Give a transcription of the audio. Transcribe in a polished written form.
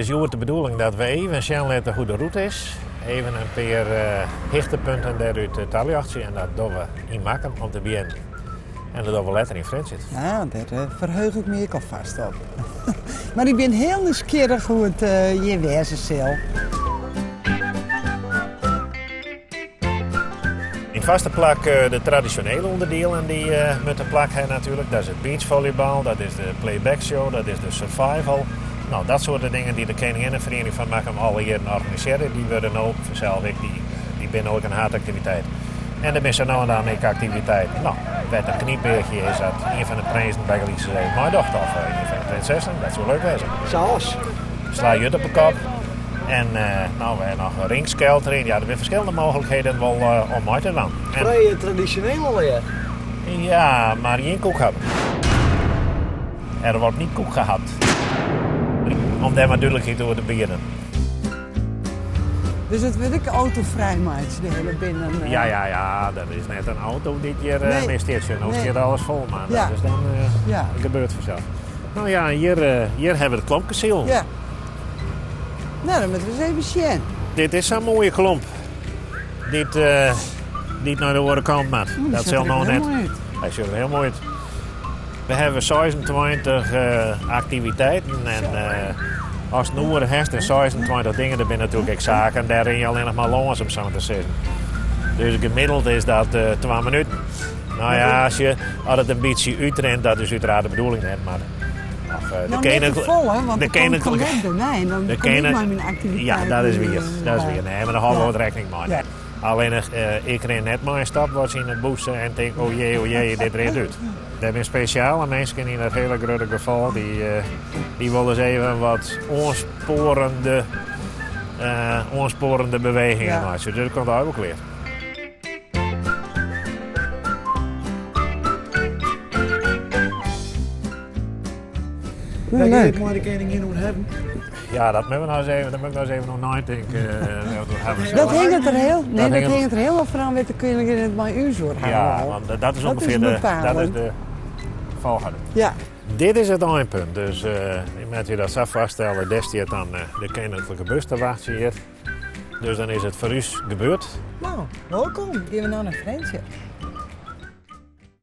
is hjoed de bedoeling dat we even sjen litte hoe't de rûte is. Even in pear hichtepunten dêrút taljochtsje en dat dogge we yn Makkum om te begjinnen. En dat dogge we letter yn Frjentsjer. Ja, dêr ferheuch ik my ek al fast op. Mar ik bin hiel nijsgjirrich hoe't it hjir wêze sil. Yn it foarste plak de tradisjonele ûnderdielen dy moatte plak ha natuerlik. Dat is it beachfollybal, dat is de playback show, dat is de survival. No, dat soarte dingen dy't de Keninginneferiening fan Makkum alle jierren organisearret, dy wurde no fansels ek, dy binne no ek in haadaktiviteit. En der binne sa no en dan ek aktiviteiten. No, wêr't in knypeachje is dat ien fan de prinsen bygelyks ris even meidocht of ien fan de prinsessen, dat soe leuk wêze. Sa as? Sla jut op 'e kop. En no, we ha noch ringskelterjen. Ja, der binne ferskillende mooglikheden wol om mei te dwaan. Frij tradisjoneel allegear. Ja, mar gjin koek hawwe. Er wordt niet koek gehapt. Om dêr mar dúdlikheid oer te bieden. Dus it wurdt ek autofrij meitsje, de hiele binnen. Ja, ja, ja, dat is net in auto dy't hjir nee. stiet. No stiet alles fol, mar dat is dan ja. gebeurt fansels. No ja, hjir, hjir hawwe we it klompkesilen. Ja. No, dan moatte we ris even sjen. Dit is sa'n moaie klomp dy't, dy't nei de oare kant moat. Dat sil no net. Hy sjocht der hiel moai út. We hawwe 26 aktiviteiten en ast in oere hast en 26 dingen, der binne natuerlik ek saken, dêr rinne je allinnich mar lâns om sa mar te sizzen. Dus gemiddeld is dat twa minuten. No ja, as je, as it in bytsje útrint, dat is úteraard de bedoeling net, mar of, de No, net te folle, want dan komt Colette dêrnei en dan kom ik mei myn aktiviteiten. Ja, dat is wier. Dat is wier. Nee, mar dêr hâlde we wat rekkening mei. Ja. Allinnich, ik rin net mei in stopwatch yn 'e bûse en tink, oh jee, oh jee, dit rint út. Der binne spesjale minsken yn dat hiele grutte gefal dy't dy wolris even wat oanspoarende, oanspoarende bewegingen Ja. meitsje. Dus dat komt eigentlik wol klear. Wêr gean ik mei de keningin oer hawwen? Ja, dat moatte we no ris even, dêr moat ik no ris even oer neitinke. Dat hinget der hiel, nee, dat hinget der hiel fan ôf wêr't de keningin it mei ús oer hawwe Ja, want dat is ûngefear de, dat is de folchoarder. Ja. Dit is it einpunt, dus je moatte je dat sa foarstelle, dêr stiet dan de keninklike bus te wachtsjen hjir. Dus dan is it foar ús gebeurd. No, wolkom. Gean we no nei Frjentsjer.